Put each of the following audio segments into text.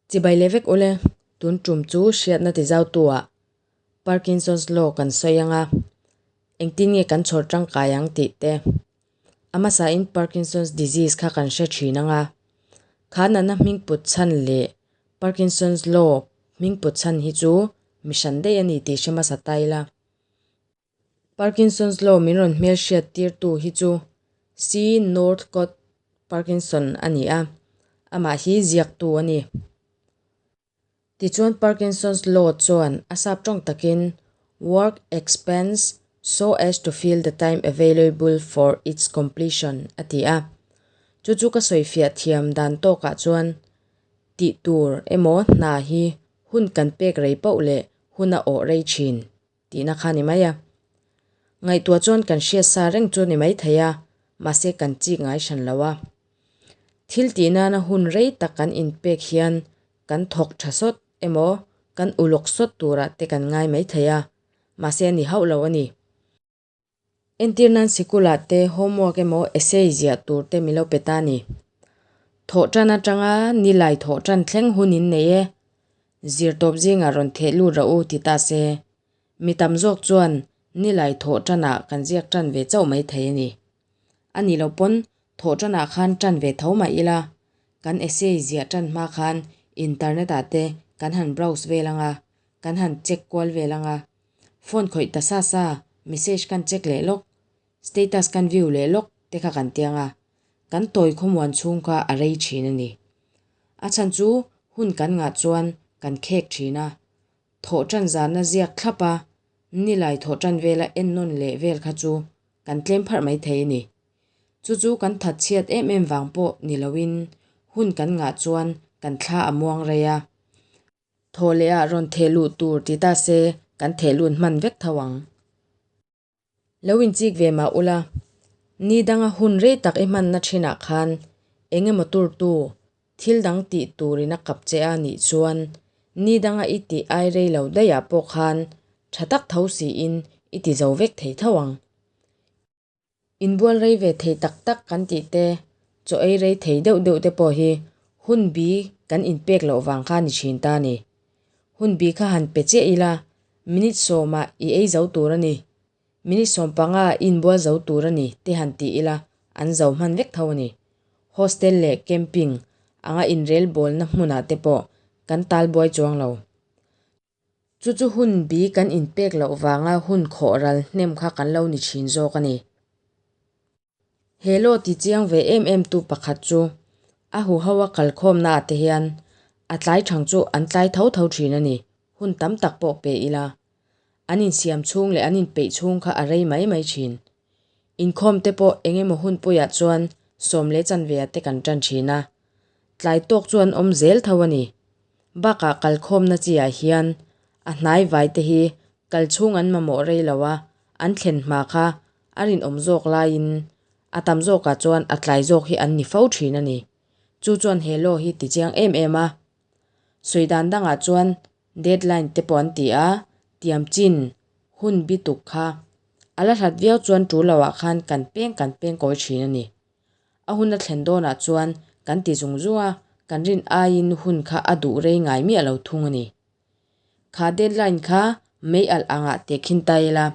Chibai leh vek ule, tun tum chu hriatna ti zautu ah Parkinson's Law kan sawi anga engtin nge kan chhawr tangkai ang tih te. A hmasain Parkinson's disease kha kan hre thin anga kha nana hming put chhan leh Parkinson's Law hming put chhan hi chu mi hran daih a ni tih hre hmasa ta ila. Parkinson's Law min rawn hmelhriat tirtu hi chu C. Northcott Parkinson a ni a, amah hi ziaktu a ni. Tichuan Parkinson's Law chuan a sap tawng takin Work expands so as to fill the time available for its completion a ti a. Chu chu ka sawifiah thiam dan tawkah chuan tih tur emaw hna hi hun kan pek rei poh leh hun a awh rei thin. Tihna kha ni mai a. Ngaihtuah chuan kan hriat sa reng chu ni mai thei a, mahse kan chik ngai hran lo a. Thil tih nana hun rei tak kan inpek hian kan thawk tha sawt emaw kan ulawk sawt turah te kan ngai mai thei a, mahse a ni hauh lo a ni. Entir nan sikulah te homework emaw essay ziah tur te min lo pe ta a ni. Thawh tan atanga nilai thawh tan thleng hun in nei e. Zirtawp zingah rawn theh lut rah u ti ta se. Mi tam zawk chuan nilai thawh tanah kan ziak tan ve chauh mai thei a ni. A nih loh pawn thawh tanah khan tan ve tho mah ila kan essay ziah tan hma khan internet ah te kan han browse vel anga kan han check kual vel anga Phone khawih ta sa sa, message kan check leh lawk, status kan view leh lawk te kha kan tiang a, kan tawi khawmuan chhung kha a rei thin a ni. A chhan chu hun kan ngah chuan kan khek thin a, thawh tan zana ziak thlap a, nilai thawh tan vela ennawn leh vel kha chu kan tlem pharh mai thei a ni. Chu chu kan that chhiat em em vang pawh ni loin hun kan ngah chuan kan thla a muang rei a. Thaw leh ah rawn theh luh tur ti ta se kan theh lut hman vek tho ang. Lo inchik ve mah ula, ni danga hun rei tak i hmanna thinah khan eng emaw turtu thil dang tih turin a kap che a nih chuan ni danga i tih ai rei lo daihah pawh khan tha tak tho siin i ti zo vek thei tho ang. Inbual rei ve thei tak tak kan tih te, chaw ei rei thei deuh deuh te pawh hi hun bi kan inpek loh vang kha ni thin ta a ni. Hun bi kha han pe chiah ila, minute sawmah i ei zo tur a ni, minute sawmpanga i inbual zo tur a ni te han ti ila an zo hman vek tho a ni. Hostel leh camping anga inrel bawlna hmunah te pawh kan tal buai chuang lo. Chu chu hun bi kan inpek loh vanga hun khawh ral hnem kha kan lo ni thin zawk a ni. He law ti chiang ve em em tu pakhat chu a huho a kalkhawmna ah te hian a tlai thang chu an tlai tho tho thin a ni, hun tam tak pawh pe ila. An insiam chhung leh an inpeih chhung kha a rei mai mai thin. Inkhawm te pawh eng emaw hun puiah chuan sawm leh chanve ah te kan tan thin a, tlai tawk chu an awm zel tho a ni. Bakah kalkhawmna chi ah hian a hnai vai te hi kal chhung an mamawh rei lo a, an thlen hma kha a rinawm zawk laiin a tam zawkah chuan a tlai zawk hi an ni fo thin a ni. Chu chuan he law hi ti chiang em em a. Sawi dan dangah chuan deadline te pawh an ti a, tiam chin hun bi tuk kha a la hlat viau chuan tul loah khan kan peng kan peng kawi thin a ni. A hun a thlen dawnah chuan kan ti zung zung a, kan rin aiin hun kha a duh rei ngai miah lo thung a ni. Kha deadline kha mei alh angah teh khin ta ila,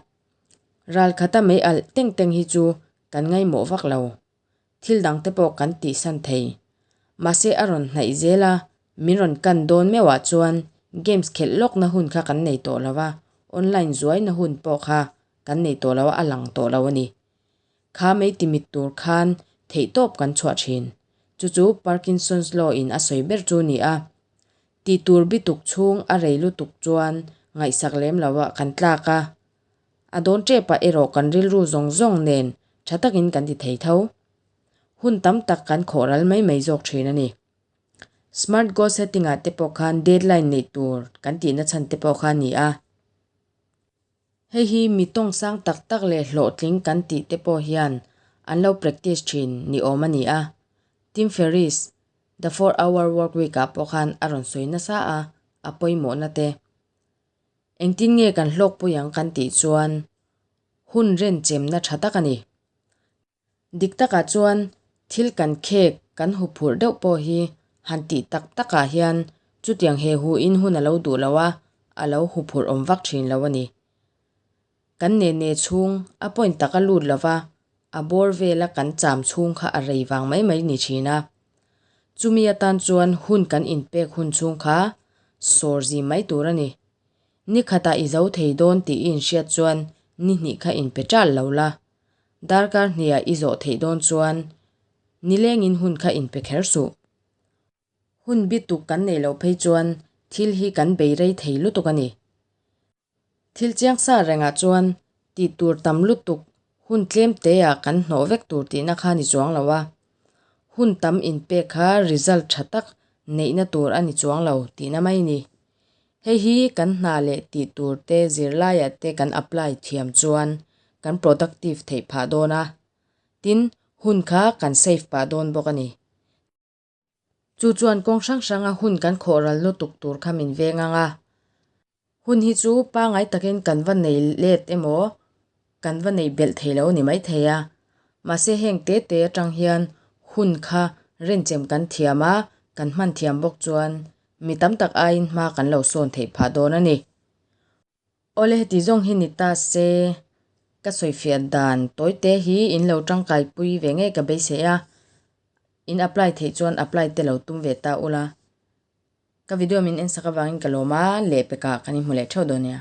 ral khata mei alh teng teng hi chu kan ngaihmawh vak lo. Thil dang te pawh kan tihsan thei. Mahse a rawn hnaih zel a, min rawn kan dawn meuhah chuan games khelh lawkna hun kha kan nei tawh lo a, online zuaina hun pawh kha kan nei tawh lo a, a lang tawh lo a ni. Kha mei timit tur khan theihtawp kan chhuah thin. Chu chu Parkinson's Law in a sawi ber chu ni a. Tih tur bituk chhung a rei lutuk chuan ngaihsak lem lo ah kan tlak a. A dawn tep ah erawh kan rilru zawng zawng nen tha takin kan ti thei tho. Hun tam tak kan khawh ral mai mai zawk thin a ni. Smart goal setting ah te pawh khan deadline neih tur kan tihna chhan te pawh kha a ni a. Hei hi mi tawng sang tak tak leh hlawhtling kan tih te pawh hian an lo practice thin ni awm a ni a. Tim Ferriss, The Four Hour Work Week ah pawh khan a rawn sawi nasa a, a pawimawhna te. Engtin nge kan hlawkpui ang kan tih chuan hun renchemna tha tak a ni. Dik takah chuan thil kan khek kan huphurh deuh pawh hi han tih tak takah hian Chutiang he hu in hun a lo duh lo a, a lo huphurh awm vak thin lo a ni. Kan ne ne chhung a point taka lut lova a bawr vela kan cham chhung kha a rei vang mai mai ni thin a. Chumi atan chuan hun kan inpek hun chhung kha sawr zi mai tur a ni. Ni khatah i zo thei dawn tih i inhriat chuan ni hnih kha inpe ṭal lo la. Darkar hniah i zawh theih dawn chuan nilengin hun kha inpe kher suh. Hun bituk kan neih loh phei chuan thil hi kan bei rei thei lutuk a ni. Thil chiang sa rengah chuan tih tur tam lutuk hun tlem teah kan hnawh vek tur tihna kha ni chuang lo a. Hun tam inpek kha result tha tak neihna tur a ni chuang lo tihna mai ni. Hei hi kan hna leh tih tur te zirlaiah te kan apply thiam chuan kan productive theih phah dawn a. Tin, hun kha kan save pah dawn bawk a ni. Chu chuan kawng hrang hranga hun kan khawh ral lutuk tur kha min veng ang a. Hun hi chu pangai takin kan va nei let emaw, kan va nei belh thei lo ni maithei a. Mahse heng te te atang hian hun kha renchem kan thiam a, kan hman thiam bawk chuan mi tam tak aiin hma kan lo sawn theih phah dawn a ni. Awle heti zawng hi ni ta se, ka sawifiah dan tawite hi in lo tangkai pui ve ngei ka beisei a, in apply theih chuan apply te lo tum ve ta ula. Ka video min en sak avangin ka lawm a, lehpekah kan inhmu leh theuh dawn nia.